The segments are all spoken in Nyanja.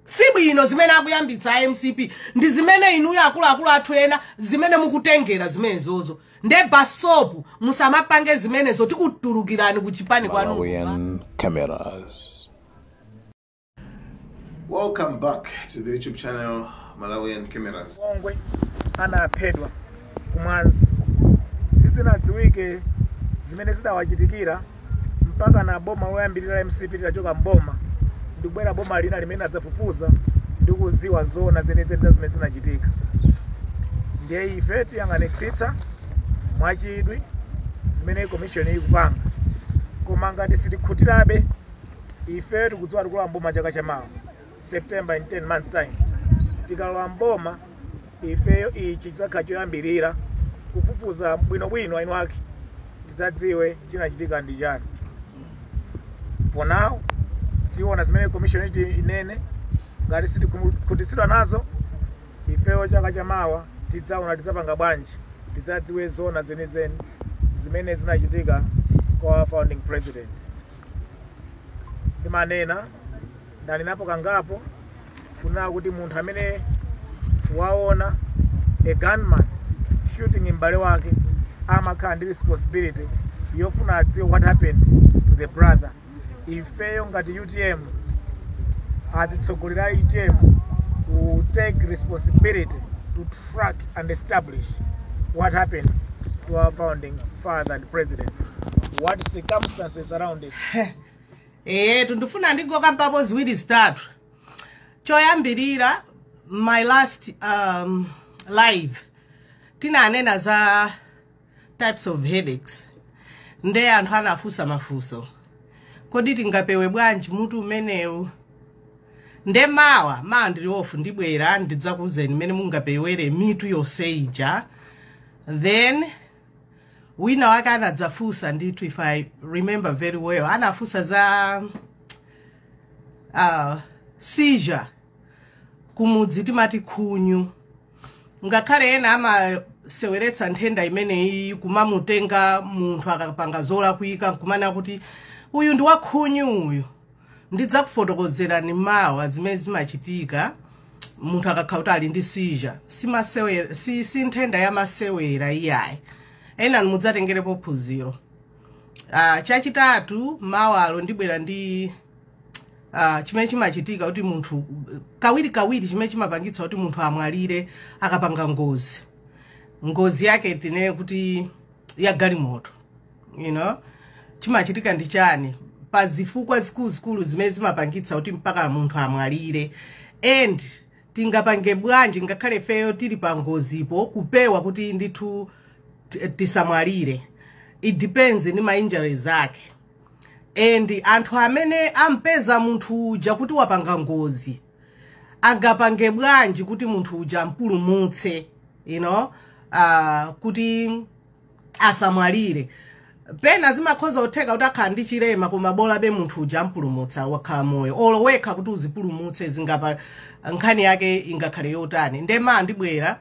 Si bwino zimene akuyambitsa MCP ndi zimene inuyo akuluakulu athu ena zimene mukutengera zimenezozo. Nde basopu, musamapange zimenezo, tikutulukirani kuchipani kwanu. Malawian Cameras. Welcome back to the YouTube channel Malawian Cameras. Ongwe anaphedwa kumwanzi, sizinadziwike zimene zidawachitikira mpaka na boma loyambirira MCP litachoka mboma ndikubwera boma lina limene adzafufuza ndi kuziwa zona zenizeni za zimene zinachitika. Ndiye ife tiyang'anitsitsa mwachidwi zimene commission ikupanga, koma ngati sitikhutirabe, ife tikudziwa tikulowa mboma chaka chamawa September, in 10 months time. Tikalowa mboma ifeyo, ichi chidzakhala choyambirira kufufuza bwinobwino eni ake, tidzadziwe chinachitika ndi chani. For now tiona zimene commission iti inene. Ngati sitikhutitsidwa nazo, ifeyo chaka chamawa tidzaona tidzapanga bwanji, tidzadziwe zona zenizeni zimene zinachitika kwa founding president. Ndimanena, ndanenapo kangapo kunena kuti munthu amene waona a gunman shooting m'bale wake amakhala ndi responsibility yofuna adziwe what happened to the brother. Ifeyo ngati UTM, azitsogolera UTM will take responsibility to track and establish what happened to our founding father and president, what circumstances surrounded. Etu, ndifuna ndingokambapo ziwiri zitatu. Choyambirira, my last live tinanena za types of headaches, nde anthu anafunsa mafunso, kodi tingapewe bwanji mutu umenewu? Nde mawa ndili off, ndibwera ndidzakuwuzeni mmene mungapewere mitu yonse ija. Then wina wake anadzafunsa ndithu, if I remember very well, anafunsa za seizure, kumudzi timati khunyu. Ngakhale ena amaseweretsa nthenda imeneyi, kumamutenga munthu akapanga zolakwika nkumana kuti uyu ndi wakhunyu uyu. Ndidzakufotokozerani mawa zimene zimachitika munthu akakhala kuti ali ndi seizure. Simasewera, si nthenda yamasewera iyayi. Ena mudzatengerepo phunziro. Chachitatu, mawalo ndibwera ndi chimene chimachitika kuti munthu kawiri kawiri, chimene chimapangitsa kuti munthu amwalire akapanga ngozi, ngozi yake tinene kuti ya galimoto, chimachitika ndi chani pa zifukwa zikuluzikulu zimene zimapangitsa kuti mpaka munthu amwalire, and tingapange bwanji ngakhale feyo tili pa ngozipo kupewa kuti ndithu tisamwalire. It depends ndi ma injuries ake and anthu amene ampeza munthu uja kuti wapanga ngozi angapange bwanji kuti munthu uja ampulumutse kuti asamwalire. Pena zimakhoza kutheka kuti akhala ndi chilema, koma bolabe munthu uja ampulumutsa, wakhala moyo. Olo wekha kuti uzipulumutse, zingapa nkhani yake ingakhale yotani? Ndema ndibwera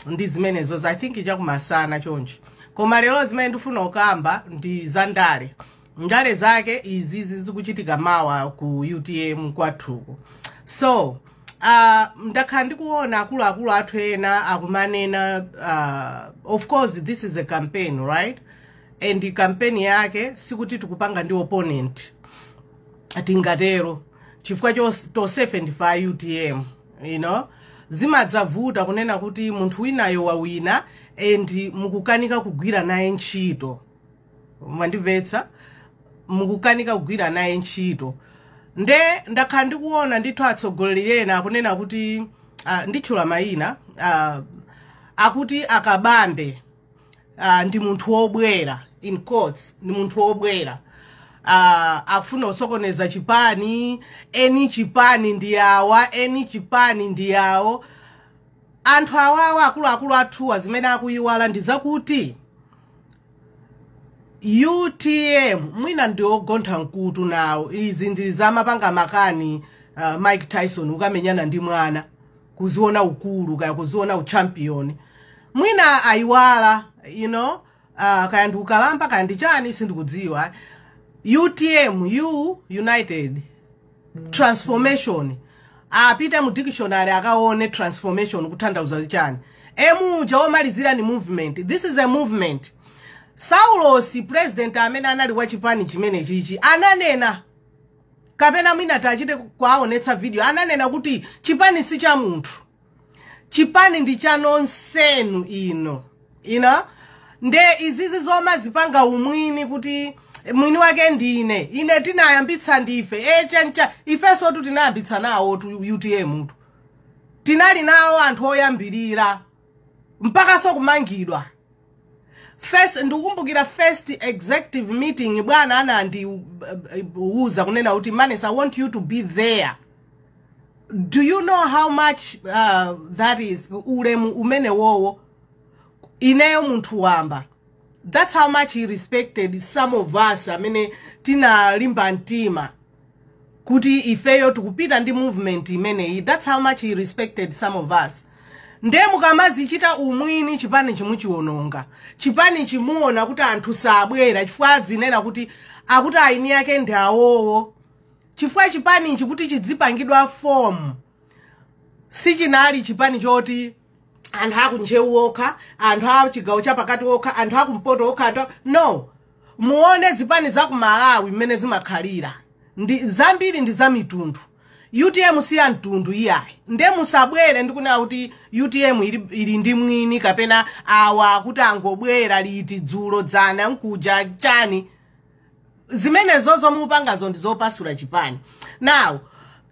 ndi zimenezo, I think chakumasana chonchi. Koma lero zimene ndifuna kukamba ndi za ndale, ndale zake izi zikuchitika mawa ku UTM kwathuku. So ndakhala ndikuona akuluakulu athu ena akumanena, of course this is a campaign, right? And campaign yake sikuti tikupanga ndi opponent, tingatero, chifukwa tonsefe ndife a UTM. Zimadzavuta kunena kuti munthu winayo wawina and mukukanika kugwira naye ntchito. Mwandimvetsa? Mukukanika kugwira naye ntchito. Nde ndakhala ndikuona ndithu atsogoleri ena akunena kuti, nditchula mayina, akuti akabambe ndi munthu wobwera, in quotes, ndi munthu wobwera, akufuna kusokoneza chipani, eni chipani ndi awa, eni chipani ndi awo. Anthu awawa, akuluakulu athuwa, zimene akuyiwala ndi zakuti UTM mwina ndi ogontha mkutu nawo. Izi ndi zamapanga makani, Mike Tyson ukamenyana ndi mwana, kuziona ukulu kaya kuziona uchampion. Mwina ayiwala kaya ndi ukalamba kaya ndi chani, sindikudziwa. UTM, U, United, Transformation. Apite mu dictionary akaone transformation kutanthauza chani. M uja womalizira ni movement. This is a movement. Saulos, president amene anali wa chipani chimene chichi, ananena, kapena mwina tachite kwaonetsa video, ananena kuti chipani si cha munthu, chipani ndi cha nonsenu ino ino. Nde izizi zomazipanga umwini kuti mwini wake ndine, ine tinayambitsa ndife, echencha ifenso tu tinayambitsa nawo tu UTM tu, tinali nawo anthu oyambirira mpaka so kumangidwa. First, ndikukumbukira first executive meeting, bwana anandiuza kunena kuti, "Manes, I want you to be there." Do you know how much that is? Ulemu umene wowo, ineyo munthu wamba, that's how much he respected some of us amene tinalimba mtima kuti ifeyo tikupita ndi movement imeneyi. That's how much he respected some of us. Nde mukamazichita umwini, chipani chimuchiononga. Chipani chimuona kuti anthu sabwera chifukwa adzinena kuti akuti aini yake ndi awowo, chifukwa chipanichi kuti chidzipangidwa form sichinali chipani choti anthu akuNtcheu okha, anthu a chigawo chapakati okha, anthu akumpoto okha, anthu no. Muone zipani za ku Malawi mmene zimakhalira, ndi zambiri ndi za mitundu. UTM si ya mtundu iyayi. Nde musabwere ndikunena kuti UTM ili ndi mwini kapena awa kuti angobwera liti, dzulo, dzana, nkuja chani. Zimenezo mupangazo ndi zopasula chipani. Now,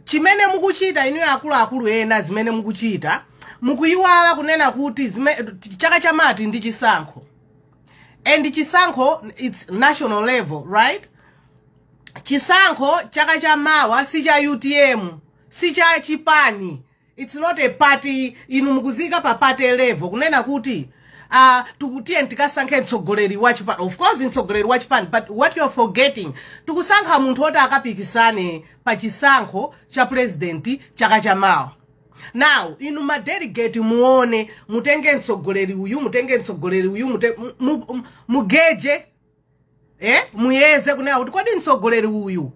chimene mukuchita inuyo akuluakulu ena, zimene mukuchita, mukuyiwala kunena kuti chaka chamati ndi chisankho, and chisankho, it's national level, right? Chisankho chaka chamawa si cha UTM, si cha chipani. It's not a party. Inu mukuzika pa party level kunena kuti tikutiye tikasankhe mtsogoleri wa chipani. Of course mtsogoleri wa chipani, but what you're forgetting, tikusankha munthu woti akapikisane pa chisankho cha president chaka chamawa. Now inu madelegate muone, mutenge mtsogoleri uyu, mutenge mtsogoleri uyu, mugeje, muyeze kunena kuti kodi mtsogoleri uyu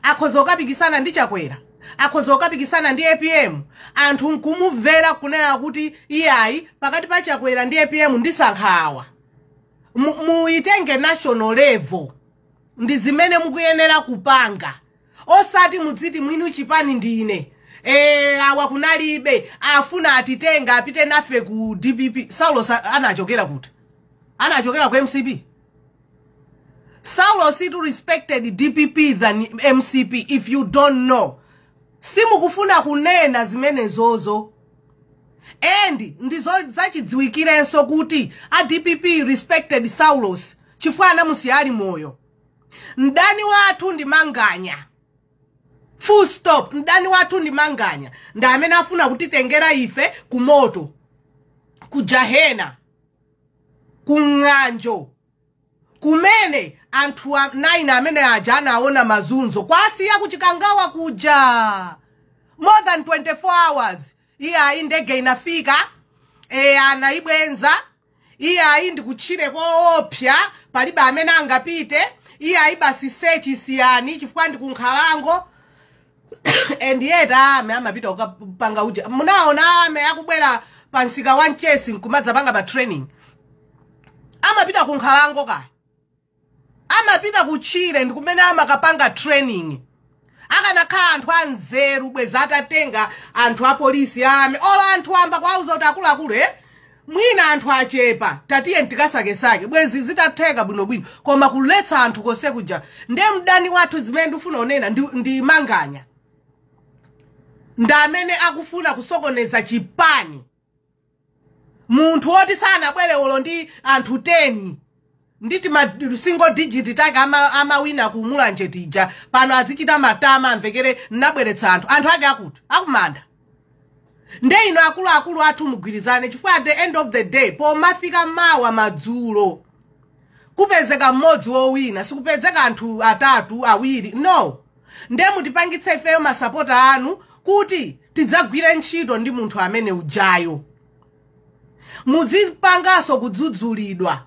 akhoza kukapikisana ndi Chakwera, akhoza kukapikisana ndi APM? Anthu nkumumvera kunena kuti iyayi, pakati pa Chakwera ndi APM ndisankha awa. Muitenge national level, ndi zimene mukuyenera kupanga, osati mudziti mwini chipani ndine, awa kunalibe, afuna atitenga apite nafe ku DPP. Saulo anachokera kuti? Anachokera ku MCP. Saulo situ respected DPP than MCP. If you don't know, simukufuna kunena zimenezozo. And ndizo zachidziwikirenso kuti a DPP respected Saulos chifukwa anamusiya ali moyo. Mdani wathu ndi Manganya, full stop. Mdani wathu ndi Manganya, ndi amene afuna kutitengera ife ku moto, ku jahena, ku ng'anjo kumene anthu 9 amene aja anaona mazunzo kwasiya kuChikangawa kuja more than 24 hours. Iye ayi, ndege inafika, anayibwenza. Iye ayi, ndikutchire koopsa, palibe amene angapite. Iye ayi, basi sechi siyani chifukwa ndi kunkhalango. And yet ame amapita kukapanga uja, munaona ame akubwera pa msika wa Mchesi nkumadzapanga pa training. Amapita kunkhalango kaya, amapita kutchire ndi kumene amakapanga training. Akanakhala anthu anzeru, bweza atatenga anthu apolisi, ame, olo anthu amba kwauza kuti akuluakulu, mwina anthu achepa, tatiye tikasakesake, bwezi zitatheka bwinobwino. Koma kuletsa anthu konse kuja, ndiye mdani wathu, zimene ndifuna kunena, ndi Manganya, ndi amene akufuna kusokoneza chipani. Munthu woti sanabwere olo ndi anthu 10, nditi ma single digit take amawina kuMulanje tija, pano azichita matama, amvekere nabweretsa anthu. Anthu ake akuti akumanda. Nde ino akuluakulu athu mugwirizane, chifukwa at the end of the day, pomafika mawa madzulo, kupezeka mmodzi wowina, sikupezeka anthu atatu, awiri, no. Nde mutipangitse ifeyo masapota anu kuti tidzagwire ntchito ndi munthu amene ujayo. Mudzipanganso kudzudzulidwa,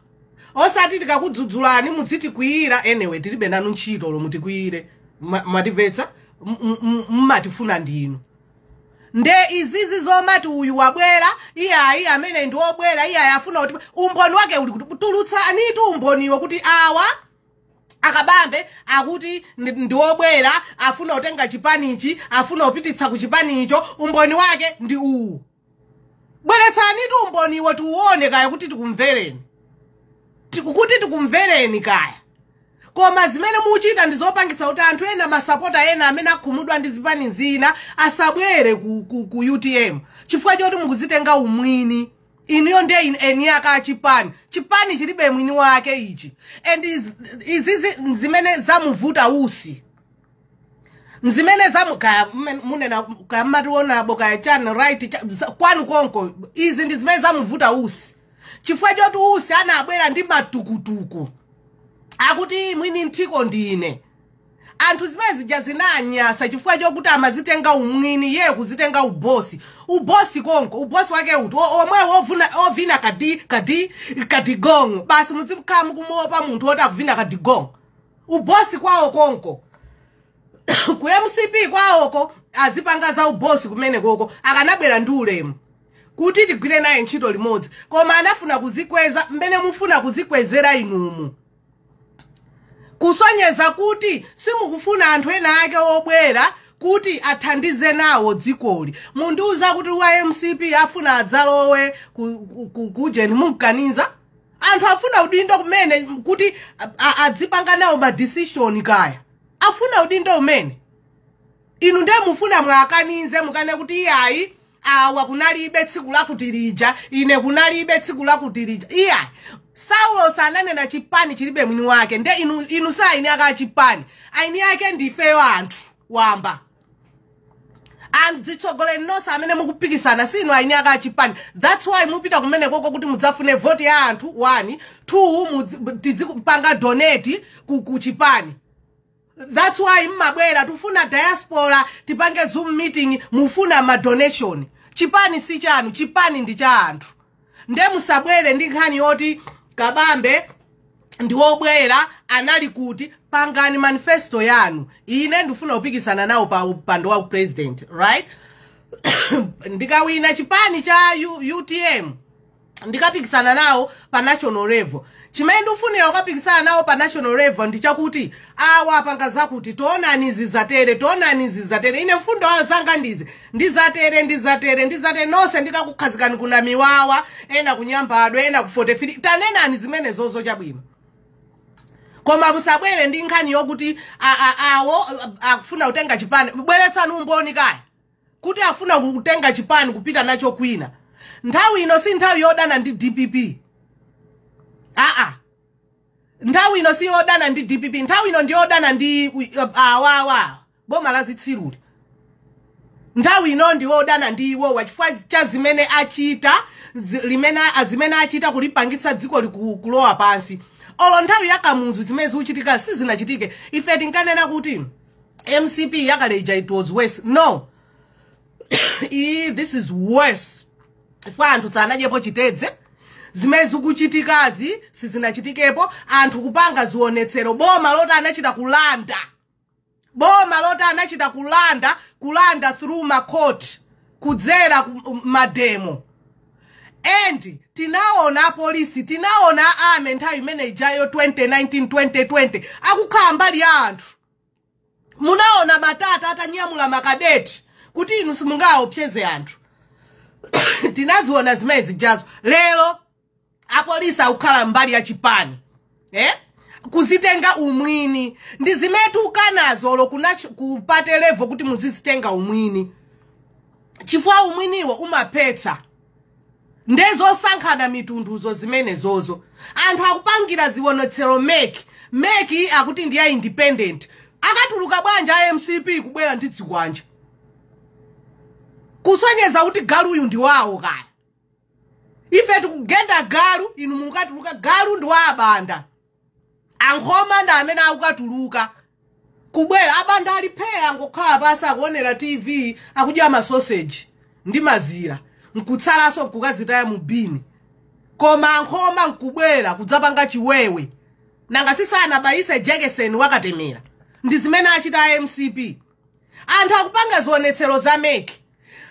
osati tikakudzudzulani mudzitikwiyira. Anyway, tilibe nanu ntchito lo mutikwiyire. Mwatimvetsa? Mmatifuna ndinu. Nde izizi zomati uyu wabwera, iyayi, amene ndi wobwera, iyayi, afuna kuti, umboni wake uli kuti? Tulutsa anitu umboniwo kuti awa akabambe akuti ndi wobwera, afuna kutenga chipanichi, afuna kupititsa ku chipanicho. Umboni wake ndi uwu. Bweretsanitu umboniwo tiuone kaya, kuti tikumvereni, kuti tikumvereni kaya. Koma zimene muchita ndi zopangitsa kuti anthu ena, masapota ena amene akhumudwa ndi zipani zina, asabwere ku UTM, chifukwa choti mukuzitenga umwini. Inuyo ndiye eni ake achipani. Chipani chilibe mwini wake ichi. And izizi zimene zamuvuta Usi, zimene zamu kaya munena kaya mmationabo kaya chani, right, kwanu konko. Izi ndi zimene zamuvuta Usi, chifukwa choti Usi anabwera ndi matukutuku akuti mwini nthiko ndine. Anthu zimene zija zinanyasa, chifukwa chokuti amazitenga umwini, ye kuzitenga ubosi. Ubosi konko, ubosi wake uti? Omwe wovuna ovina kadi kadi kadigongo basi, muzikhala mukumuopa munthu woti akuvina kadigongo. Ubosi kwawo konko ku MCP kwawoko, azipanga za ubosi kumene koko. Akanabwera ndi ulemu kuti tigwire naye ntchito limodzi, koma anafuna kuzikweza mmene mufuna kuzikwezera inumu, kusonyeza kuti simukufuna anthu ena ake obwera kuti athandize nawo dzikoli. Mundiuza kuti wa MCP afuna adzalowe kujeni, munkaniza anthu afuna udindo kumene kuti adzipanga nawo ma decision kaya, afuna udindo umene inu ndiye mufuna mwakanize, mukane kuti iyayi, awa kunalibe tsiku lakuti lija, ine kunalibe tsiku lakuti lija. Iyayi, Saulo sananena chipani chilibe mwini wake. Nde inu sa aini ake achipani, aini ake ndifeyo anthu wamba, anthu zitsogoleri nonse amene mukupikisana, sinu aini ake achipani. That's why mupita kumene koko kuti mudzafune voti ya anthu. One, two, tizikupanga donate ku chipani. That's why mmabwera, tifuna diaspora, tipange Zoom meeting, mufuna ma donation. Chipani si chanu, chipani ndi cha anthu. Nde musabwere ndi nkhani yoti Kabambe ndi wobwera, anali kuti. Pangani manifesto yanu. Ine ndifuna kupikisana nawo pa mpando wa president, right? Ndikawina chipani cha UTM, ndikapikisana nawo pa national level. Chimene ndikufunira kukapikisana nawo pa national level ndi chakuti awa apanga zakuti, toonani izi zatere, toonani izi zatere, ine mfundo zanga ndizi, ndizatere, ndizatere, ndizatere. Nonse ndikakukhazikani kuna Miwawa, ena kunyambadwe, ena ku 43, tanenani zimene zozo chabwino. Koma musabwere ndi nkhani yokuti awo akufuna kutenga chipani. Bweretsani umboni kaya kuti afuna kutenga chipani kupita nacho kwina. Nthawi ino si nthawi yodana ndi DPP. Aa, nthawi ino si yodana ndi DPP, nthawi ino ndi yodana ndi awawa, boma la zitsiruli. Nthawi ino ndi yodana ndi iwowa chifukwa cha zimene achita, limene zimene achita kulipangitsa dziko kulowa pansi. Olo nthawi ya Kamuzu zimene zikuchitika sizinachitike. Ife tinkanena kuti MCP yakaleja, it was worse. No, this is worse, chifukwa anthu sanadyepo chitedze. Zimene zikuchitikazi sizinachitikepo. Anthu kupanga zionetsero, boma loti anachita kulanda, boma loti anachita kulanda, kulanda through macourt, kudzera mademo. And tinaona apolisi, tinaona ame nthawi imene ijayo 2019, 2020, akukhala mbali ya anthu. Munaona Matata atanyamula makadeti kuti inu simungaopseze anthu. Tinaziona zimene zijazo. Lero apolisi akukhala mbali ya chipani, eh? Kuzitenga umwini ndi zimene tikanazo olo ku party level, kuti muzizitenga umwini, chifukwa umwiniwo umaphetsa. Ndezosankhana mitunduzo zimene zozo. Anthu akupangira zionetsero MEC. MEC akuti ndi ya independent, akatuluka bwanja a MCP kubwera ndi dzikwanja kusonyeza kuti galuyu ndi wawo kaya? Ife tikugenda galu, inu mukatuluka galu ndi wa abanda. Ankhoma ndi amene akukatuluka kubwera, abanda alipheya, angokhala pasi akuonera TV, akudya masoseji ndi mazira, nkutsalanso nkukazitaya mu bini. Koma ankhoma nkubwera kudzapanga chiwewe. Nanga sisanabayise jekeseni wakatemera? Ndi zimene achita a MCP. Anthu akupanga zionetsero za MEC.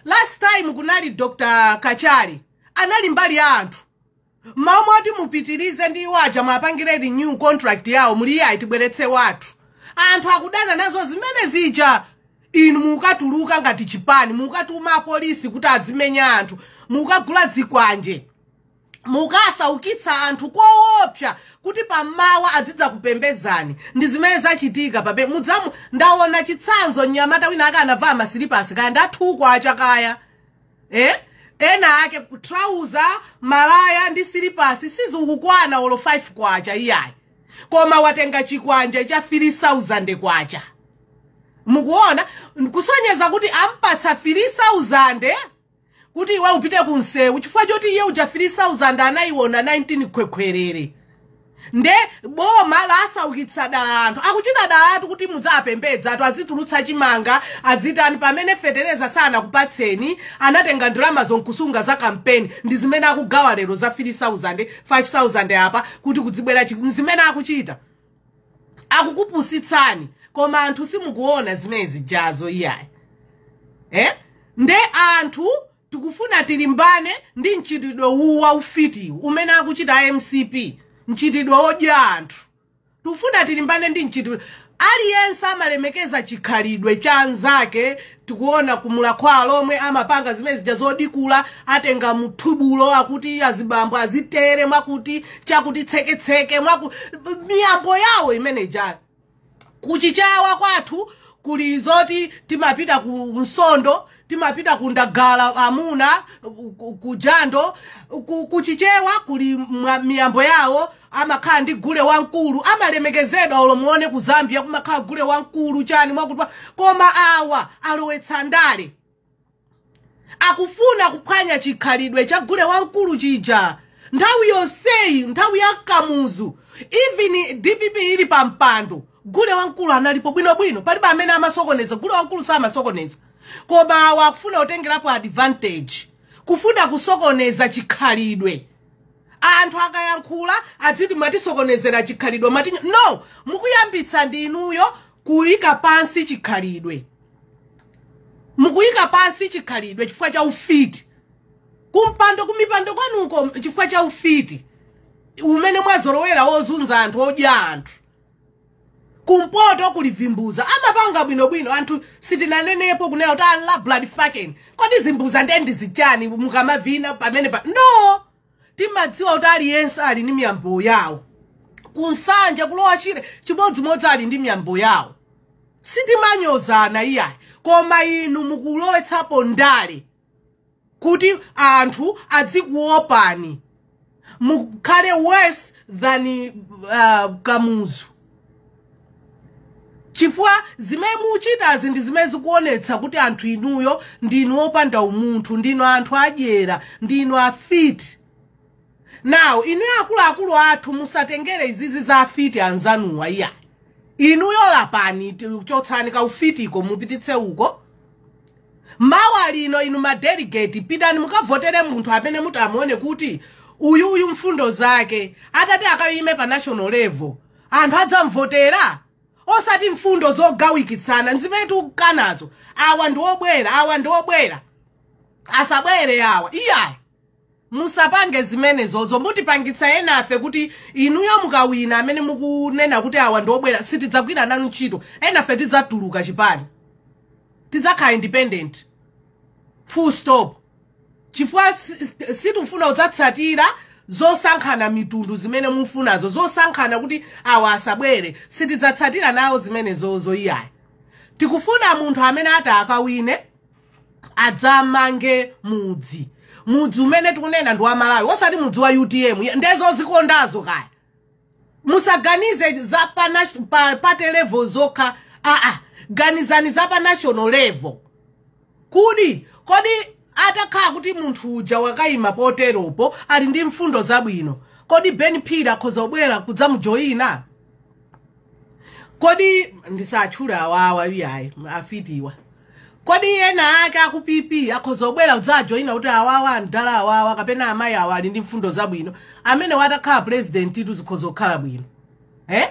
Last time kunali Dr. Kachali, anali mbali ya anthu. M'malo moti mupitirize ndi iwo aja, mwapangire renew contract yawo, muli iyayi, tibweretse wathu. Anthu akudana nazo zimene zija. Inu mukatuluka ngati chipani, mukatuma apolisi kuti adzimenya anthu, mukagula zikwanje, mukasaukitsa anthu koopsa kuti pammawa adzidza kupembedzani. Ndi zimene zachitika pape mudzamu. Ndaona chitsanzo, mnyamata wina ake anavala masilipasi, kaya ndathukwa achakaya, ena ake trouser, malaya ndi silipasi sizikukwana olo 5 kwacha iyayi, koma watenga chikwanje cha 3000 kwacha. Mukuona, kusonyeza kuti ampatsa 3000 kuti iwe upite ku msewu, chifukwa choti iye uja 3000 anayiona 19 khwekhwerere. Nde boma lasaukitsa dala anthu, akuchita dala athu kuti mudzapembedza athu, adzitulutsa chimanga, adzitani, pamene fetereza sanakupatseni. Anatenga ndalama zonkusunga za kampeni, ndi zimene akugawa lero za 3000, 5000 apa kuti kudzibwera. Zimene akuchita, akukupusitsani, koma anthu simukuona zimene zijazo iyayi, eh? Nde anthu tikufuna tilimbane ndi mchitidwe uwu wa ufitiwu umene akuchita MCP, mchitidwe wodya anthu. Tikufuna tilimbane ndi mchitidwe. Aliyense amalemekeza chikhalidwe cha anzake. Tikuona kumulakhwalo lomwe amapanga zimene zija zodikula, atenga mthubulo, akuti azibambo azitere mwakuti chakuti tseketseke mwaku miyambo yawo imene ijayo. Kuchichawa kwathu kuli zoti timapita ku msondo, timapita ku ndagala amuna, ku jando. Kuchichewa kuli miyambo yawo, amakhala ndi gule wamkulu, amalemekezedwa. Olo muone ku Zambia kumakhala gule wamkulu chani mwakuti. Koma awa alowetsa ndale, akufuna kuphwanya chikhalidwe cha gule wamkulu chija. Nthawi yonseyi, nthawi ya Kamuzu, even DPP ili pa mpando, gule wamkulu analipo bwinobwino, palibe amene amasokoneza. Gule wamkulu samasokoneza, koma awa akufuna kutengerapo advantage, kufuna kusokoneza chikhalidwe. Anthu akayankhula adziti mwatisokonezera chikhalidwe, mati no. Mukuyambitsa ndi inuyo kuyika pansi chikhalidwe, mukuyika pansi chikhalidwe chifukwa cha ufiti kumpando, kumipando kwanuko, chifukwa cha ufiti umene mwazolowera wozunza anthu, odya anthu. Kumpoto kuli vimbuza, amapanga bwinobwino. Anthu sitinanenepo kunena kuti ala blood fucking, kodi zimbuza nde ndizichani mukamavina pamene pa no. Timadziwa kuti aliyense ali ndi miyambo yawo. Kunsanja, kulowa chire, chimodzimodzi ali ndi miyambo yawo. Sitimanyozana iyayi, koma inu mukulowetsapo ndale kuti anthu adzikuopani, mukhale worse than Kamuzu, chifukwa zimene muchitazi ndi zimene zikuonetsa kuti anthu inuyo ndinu opanda umunthu, ndinu anthu adyera, ndinu afiti. Now inuyo akuluakulu athu, musatengere izizi za afiti anzanuwa iyayi. Inuyo lapani, chotsani kaufitiko, mupititse uko. Mawa lino inu madelegate pitani mukavotere munthu amene mutamuone kuti uyuyu mfundo zake atati akayime pa national level anthu adzamvotera, osati mfundo zogawikitsana zimene tikukanazo. Awa ndi obwera, awa ndi obwera, asabwere awa, iyayi. Musapange zimenezozo, mutipangitsa enafe kuti inuyo mukawina, amene mukunena kuti awa ndi obwera, sitidzagwira nanu ntchito. Enafe tidzatuluka chipani, tidzakhala independent, full stop, chifukwa sitifuna kudzatsatira zosankhana mitundu zimene mufunazo, zosankhana kuti awa asabwere. Sitidzatsatira nawo zimenezozo iyayi. Tikufuna munthu amene ati akawine adzamange mudzi. Mudzi umene tikunena ndi wa Malawi, osati mudzi wa UTM ndezo zikondazo kaya. Musaganize za pa party level zokha, aa, ganizani za pa national level. Kudi kodi atakhala kuti munthu uja wakayima poteropo ali ndi mfundo zabwino, kodi Ben Phiri akhoza kubwera kudzamujoyina? Kodi ndisatchule awawa iyayi, afitiwa. Kodi ena ake aku PP akhoza kubwera kudzajoyina kuti awawa andala awawa kapena amayi awa ali ndi mfundo zabwino, amene watakhala president itu zikhoza kukhala bwino, eh?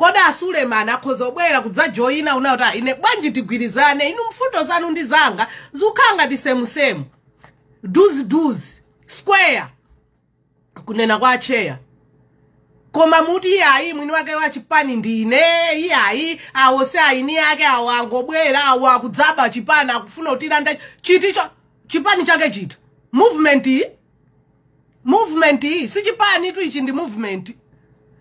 Kodi Asulemani akhoza kubwera kudzajoyina una kuti, "Ine bwanji tigwirizane? Inu mfundo zanu ndi zanga zikukhala ngati same same, duzi duzi, square," kunena kwa acheya. Koma muti iyayi, mwini wake wa chipani ndine, iyayi, awo si aini ake, awo angobwera, awo akudzaba chipani, akufuna kutilanda chiticho. Chipani chake chiti? Movement iyi, movement iyi si chipani tu, ichi ndi movement.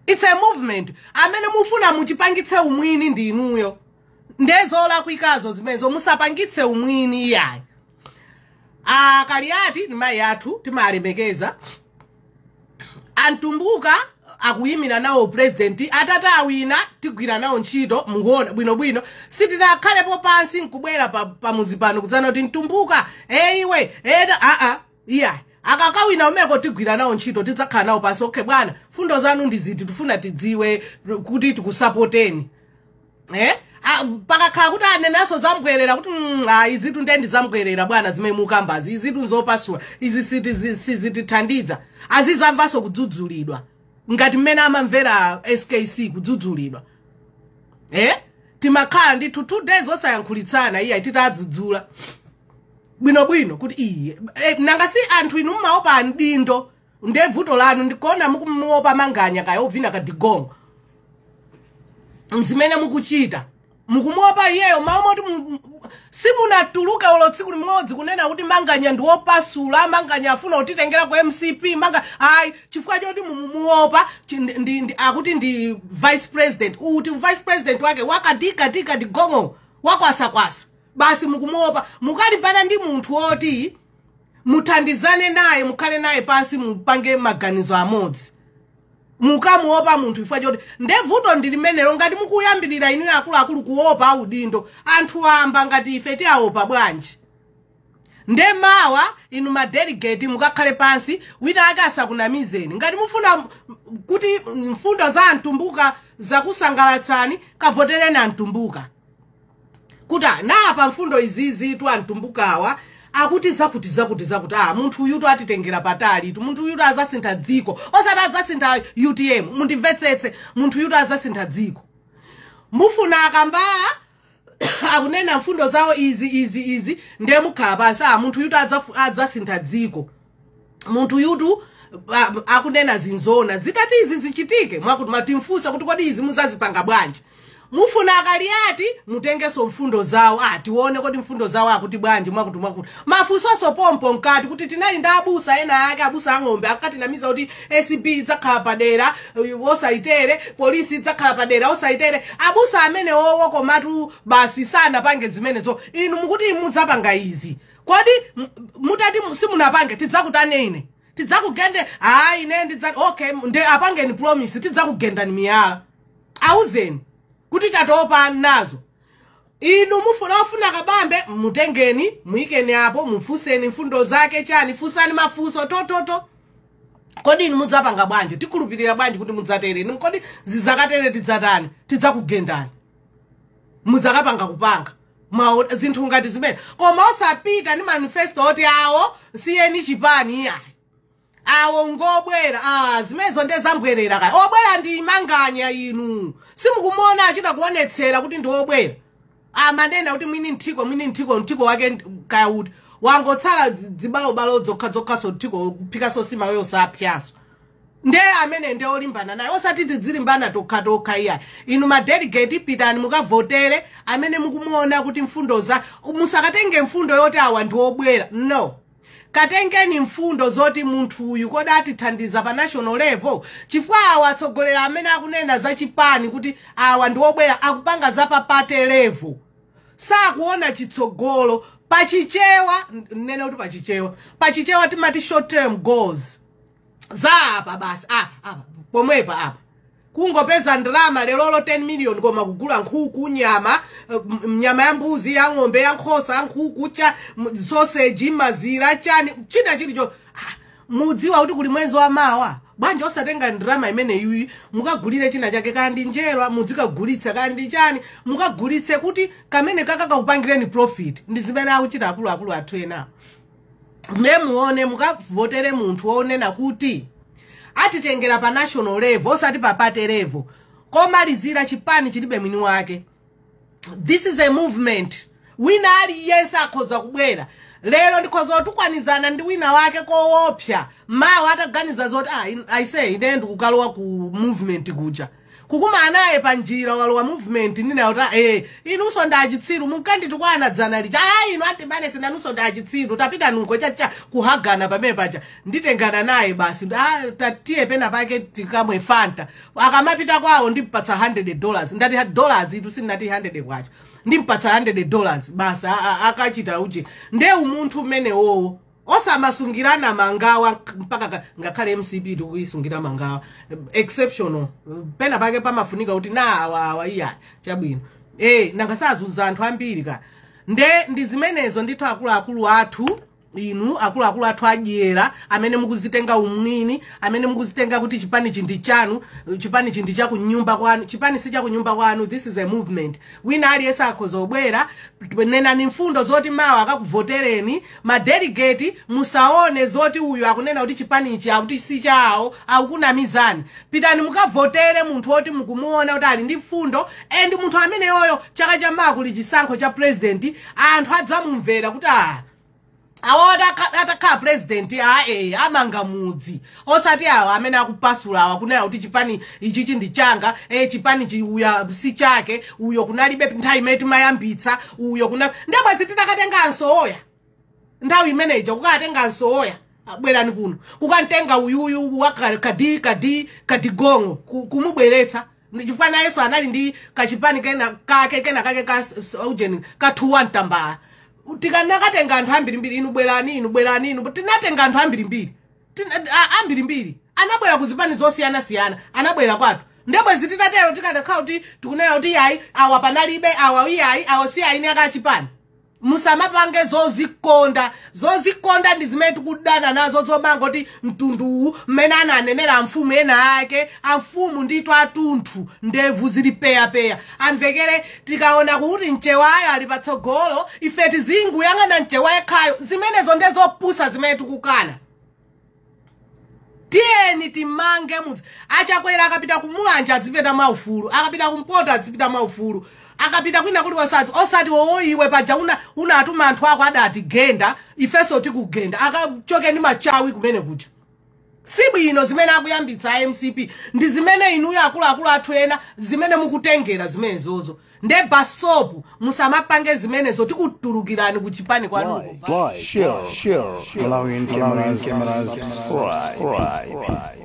It's a movement. Amene mufuna muchipangitse umwini ndi inuyo. Ndezolakwikazo zimenezo, musapangitse umwini, iyayi. Akaliati ndi mayi athu, timalemekeza. Antumbuka akuyimira nawo president, atati awina tigwira nawo ntchito. Mukuona bwinobwino, sitinakhalepo pansi nkubwera pamuzi pano kudzana kuti Mtumbuka iwe ena aa, iya. Akakawina umeko tigwira nawo ntchito, tidzakhala nawo pansi. "Okay bwana, fundo zanu ndi ziti? Tifuna tidziwe kuti tikusapoteni." Pakakhala kuti anenaso zambwerera kuti ah, izitu nde ndizambwerera bwana, zimene mukambazi izitu nzopasula, izi sizitithandiza, azizamvanso kudzudzulidwa ngati mmene amamvera SKC kudzudzulidwa. Timakhala ndithu 2 days osayankhulitsana, iya, titadzudzula bwinobwino kuti iye nanga si anthu inu mmaopa mdindo, nde vuto lanu ndikuona mukumuopa Manganya kaya ovina kadigongo. Zimene mukuchita mukumuopa iyeyo, mawu moti simunatuluke ulo tsiku limodzi kunena kuti Manganya ndi wopasula, Manganya afuna kutitengera ku MCP, manga ayi, chifukwa choti mumumuopa akuti ndi vice president uti, vice president wake wakadikatika digongo wakwasakwasa basi, mukumuopa. Mukalimbana ndi munthu woti muthandizane naye, mukhale naye pansi, mupange maganizo amodzi, mukamuopa munthu chifukwa choti nde vuto ndi limenelo. Ngati mukuyambirira inuyo akuluakulu kuopa audindo, anthu amba ngati ife tiaopa bwanji? Nde mawa inu madelegate mukakhale pansi, wina ake asakunamizeni. Ngati mufuna kuti mfundo za Antumbuka zakusangalatsani, kavotereni Antumbuka kuti napa mfundo izizi tu Antumbukawa akuti zakuti zakuti zakuti, ah, munthu uyutu atitengera patali tu, munthu uyutu azasintha dziko, osati adzasintha UTM. Mundimvetsetse, munthu uyutu azasintha dziko. Mufuna akambaa akunena mfundo zawo izi izi izi, ndiye mukhala pansi, ah, munthu uyutu adzasintha dziko, munthu yutu akunena zinzona, zitati izi zichitike mwakuti matimfunsa kuti kodi izi muzazipanga bwanji? Mufuna Akaliati, mutengenso mfundo zawo, ah, tione kodi mfundo zawo akuti bwanji, mwakuti mwakuti, mafunsonso pompo mkati kuti tinali ndi abusa ena ake, abusa ang'ombe, akatinamiza kuti ACB idzakhala padera osayitere, polisi idzakhala padera osayitere. Abusa amene wowo komatu basi sanapange zimenezo. Inu mukuti mudzapanga izi, kodi mutati simunapange tidzakutani? Ine tidzakugende? Hayi, ine ndidza, okay, nde apangeni promise tidzakugendani miyala. Auzeni kuti tatopa nazo. Inu mufuna ofuna Kabambe, mutengeni, muyikeni apo, mufuseni mfundo zake chani, fusani mafunso tototo: kodi inu mudzapanga bwanji? Tikhulupirira bwanji kuti mudzatere? Inu kodi zizakatere tidzatani? Tidzakugendani mudzakapanga kupanga zinthu ngati zimene. Koma osapita ndi manifesto oti awo siyeni chipani, iyayi, awo ngobwera, ah, zimenezo nde zambwerera kaya. Obwera ndi Manganya, inu simukumuona achita kuonetsera kuti ndi obwera? Amanena kuti mwini nthiko, mwini nthiko, nthiko wake kaya uti, wangotsala zibalobalo zokha zokhaso, nthiko kuphikaso sima yosapyaso. Nde amene nde olimbana naye, osati tidzilimbana tokha tokha, iyayi. Inu madelegate pitani mukavotere amene mukumuona kuti mfundo za, musakatenge mfundo yoti awa ndi obwera, no. Katengeni mfundo zoti munthu uyu kodi atithandiza pa national level, chifukwa awa atsogoleri amene akunena za chipani kuti awa ndi obwera akupanga za pa party level, sakuona chitsogolo. Pachichewa nene kuti pachichewa timati short term goals, za apa basi, apa apa pomwepa apa, kungopeza ndalama lerolo 10 million, koma kugula nkhuku, nyama, nyama ya mbuzi, ya ng'ombe, ya nkhosa, nkhuku cha sausage, mazira, chani, china chilicho. Ah, mudziwa kuti kuli mwezi wa mawa, bwanji osatenga ndalama imene yuyi mukagulire china chake, kandi njerwa muzikagulitsa, kandi chani mukagulitse, kuti kamene kakakakupangireni profit? Ndi zimene akuchita akuluakulu athu enawo. Mne muone, mukavotere munthu wonena kuti atitengera pa national level, osati pa party level. Komalizira, chipani chilibe mwini wake. This is a movement. Wina aliyense akhoza kubwera lero, ndikhoza kutukwanizana ndi wina wake koopsa, mawa ataganiza zoti, "Ah, I say, ine ndikukalowa ku movement kuja," kukumana naye panjira, walowa movement, nina kuti, "Inunso ndi achitsiru, munkanditukwana dzana lija. Ah, inu antimanesi nanunso ndi achitsiru, tapita nuko," chacha kuhagana pamene paja, nditengana naye basi. "Ah, tatiye pena pake tikamwe Fanta." Akamapita kwawo ndimpatsa $100. Ndati dollars itu, sindinati 100 kwacha. Ndimpatsa $100 basi. Akachita uchi nde umunthu umenewowo, osamasungirana mangawa mpaka ngakhale MCP tikuyisungira mangawa exceptional. Pena pake pamafunika kuti na awa awa iya chabwino, nangasazunza anthu ambiri ka. Nde ndi zimenezo ndithu, akuluakulu athu, inu akuluakulu athu adyera amene mukuzitenga umwini, amene mukuzitenga kuti chipani ndi chanu, chipani ndi chakunyumba kwanu. Chipani si chakunyumba kwanu. This is a movement. Wina aliyense akhoza kubwera. Nenani mfundo zoti mawa akakuvotereni madelegate. Musaone zoti uyu akunena kuti chipanichi akuti si chawo, akukunamizani. Pitani mukavotere munthu woti mukumuona kuti ali ndi mfundo, and munthu ameneyoyo chaka chamawa kuli chisankho cha president, anthu adzamumvera kuti, "Ah, awo atakhala president, ae amanga mudzi," osati awo amene akupasula awa, kunena kuti chipani ichichi ndi changa, chipani chiuya si chake, uyo kunalibe nthawi imene timayambitsa, uyo kuna ndebwezi titakatenga Ansowoya nthawi imeneja, kukatenga Ansowoya, "Bwerani kuno," kukantenga uyuyu wa kadi kadi kadigongo, kumubweretsa, chifukwa nayenso anali ndi kachipani kena kake kena kake ka ujeni kathuwa mtambala. Tikanakatenga anthu ambirimbiri, "Inu bwerani, inu bwerani, inu." Tinatenga anthu ambirimbiri, ambirimbiri anabwera ku zipani zosiyanasiyana, anabwera kwathu. Ndebwezi titatero, tikanakhala kuti tikunena kuti iyayi, awa panalibe, awa iyayi, awa si aini akachipani. Musamapange zozikonda. Zozikonda ndi zimene tikudana nazo, zomanga kuti mtunduwu mmene ananenera amfumu ena ake, amfumu ndithu atunthu, ndevu zili peyapeya, amvekere, "Tikaona kuti mchewayo ali patsogolo, ife tizinguyang'ana mchewa yekhayo." Zimenezo ndezopusa zimene tikukana. Tiyeni timange mudzi. Achakwera akapita kumulanje adzipita mwaufulu, akapita kumpoto adzipita mwaufulu, akapita kwina kuli osati osati wowo, "Iwe paja una unatuma anthu ako adati genda, ifenso tikugenda." Akachoke ndi machawi kumene kuja. Sibwino zimene akuyambitsa MCP, ndi zimene inuyo akuluakulu athu ena zimene mukutengera zimenezozo. Nde basopu, musamapange zimenezo, tikutulukirani kuchipani kwanuko. Like, share, Malawian cameras, subscribe.